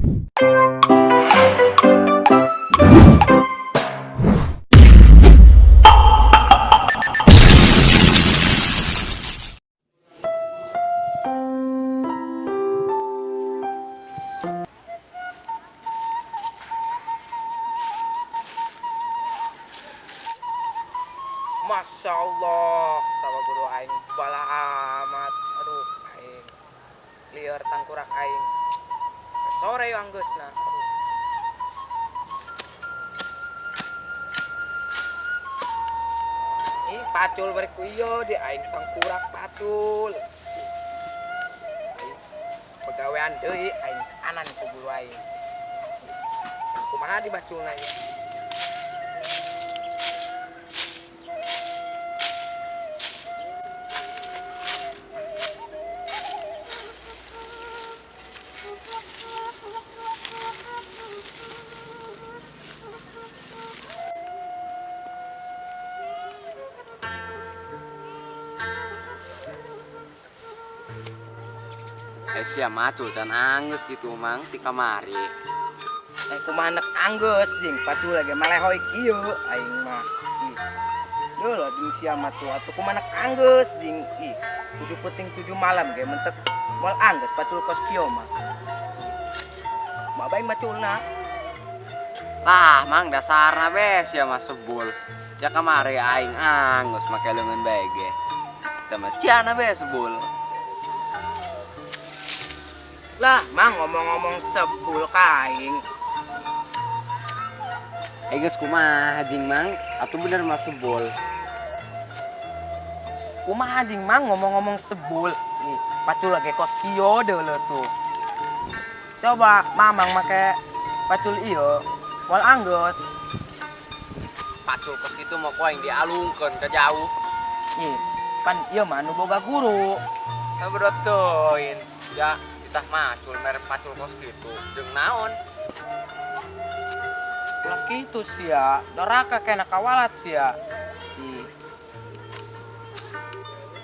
Masya Allah, sama guru aing bala amat. Aduh, aing lieur tangkurak aing. Sore yo anggeusna. Aduh. Ih, pacul bari ku ieu di aing tangkurak pacul. Aing pegawean deui aing cekanan ku guru aing. Kumaha dibaculna ieu? Sia macul dan anggeus gitu mang ti kamari. Kumaha nek anggeus jeung pacul lagi malehoy kieu aing mah. Ih. Deuleu jeung sia mah tuh atuh kumaha nek anggeus jeung ih 7 peuting 7 malam ge mentek moal anggeus pacul kos kieu mah. Babai maculna. Lah mang dasarna be sia mah sebul. Ja kamari aing anggeus make leungeun bae ge. Teu mah siana be sebul. Lah, mang ngomong-ngomong sebul ka aing. Geus kumaha jeung mang? Atuh bener mah sebul. Kumaha jeung mang ngomong-ngomong sebul? Ih, pacul lagi kos kieu deuleu tuh. Coba mamang make pacul ieu, moal anggeus. Pacul kos kitu mah ku aing dialungkeun ka jauh. Ih, pan ieu mah anu boga guru. Saberat teuing. Ya, tah macul mere pacul kos kitu. Jeung naon? Ulah kitu sia, doraka kena kawalat sia. Ih.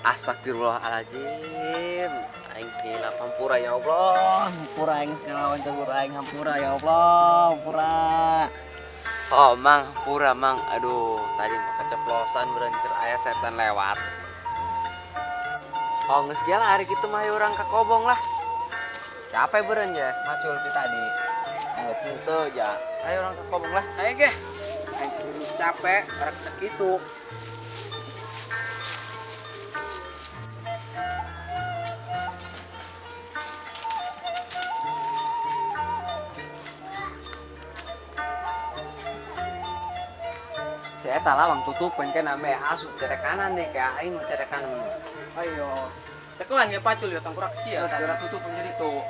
Astagfirullahaladzim. Aing hilap hampura ya Allah. Hampura aing segala macam hampura aing hampura ya Allah, hampura. Oh, mang hampura mang. Aduh, tadi mah keceplosan berencir aya setan lewat. Oh, geus geus lah hari kitu mah hayu urang ka kobong lah. Capek beureun ya macul ti tadi. Geus henteu ja. Ayo urang ka kobong lah. Ayo ge. Aing capek rek sakitu. Si eta lawang tutupan kan ame asup cere kanan deh kayak aing mau cere kanan. Ayo. Cekelan ge pacul ya tangkurak sia. Segera tutup jadi tuh.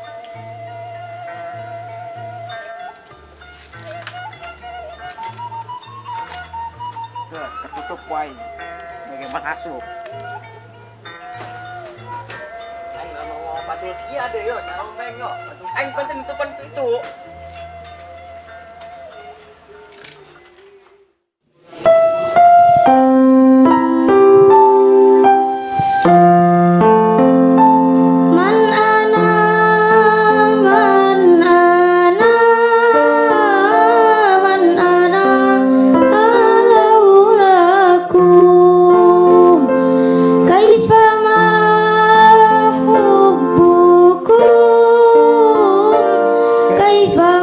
Terus ketutup wae. Bagaimana asup? Aing nggak mau pacul sia deh yo, nyaromeng yo. Aing pancen nutupan pintu. Kaifa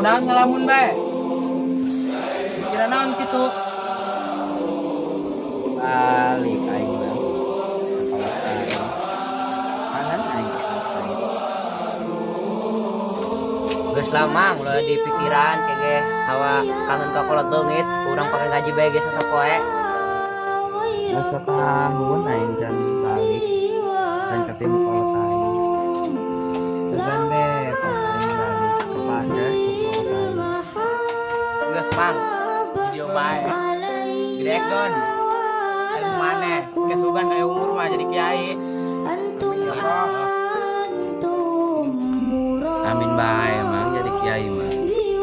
Kunaon ngalamun bae? Kira naon kitu? Balik aing mah. Kolot aing. Kangen aing ka kolot aing. Geus lama ulah di pikiran kege hawa kangen ka kolot leungit, urang pake ngaji bae ge sapoe. Asa tahun aing can balik can ketemu kolot aing. Sugan be pas aing balik kepake ku kolot aing. Geus, Mang. Video bae. Gedekeun. Ilmu maneh, kesugan kayak umur mah jadi kiai. Amin bae, Mang, jadi kiai mah.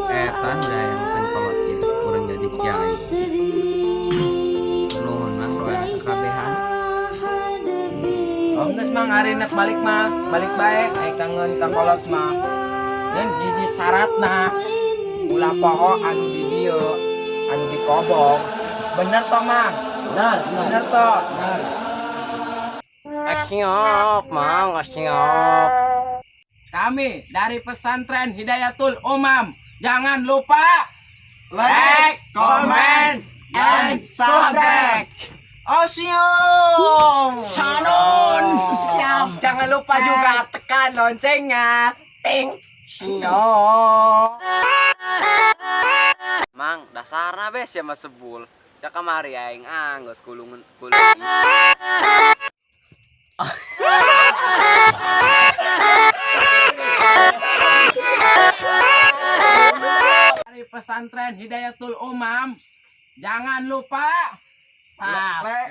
Eta udah yang kolot ya, kurang jadi kiai. Nuhun, Mang, doa kekabehan. Oh, geus, Mang, ari nek balik mah, balik bae aing kangen ka kolot mah. Dan hiji syaratna ulah poho anu di dieu, anu di kobong. Bener toh, Mang? Benar. Bener toh? Benar. Siap, Mang, siap. Kami dari pesantren Hidayatul Umam, jangan lupa like, comment, and subscribe. Oh, siap. Sanon. Siap. Jangan lupa juga tekan loncengnya. Ting. Siap. Mang, dasarna be sia mah sebul. Ya kamari aing anggeus kulungan kulung. Dari pesantren Hidayatul Umam, jangan lupa subscribe.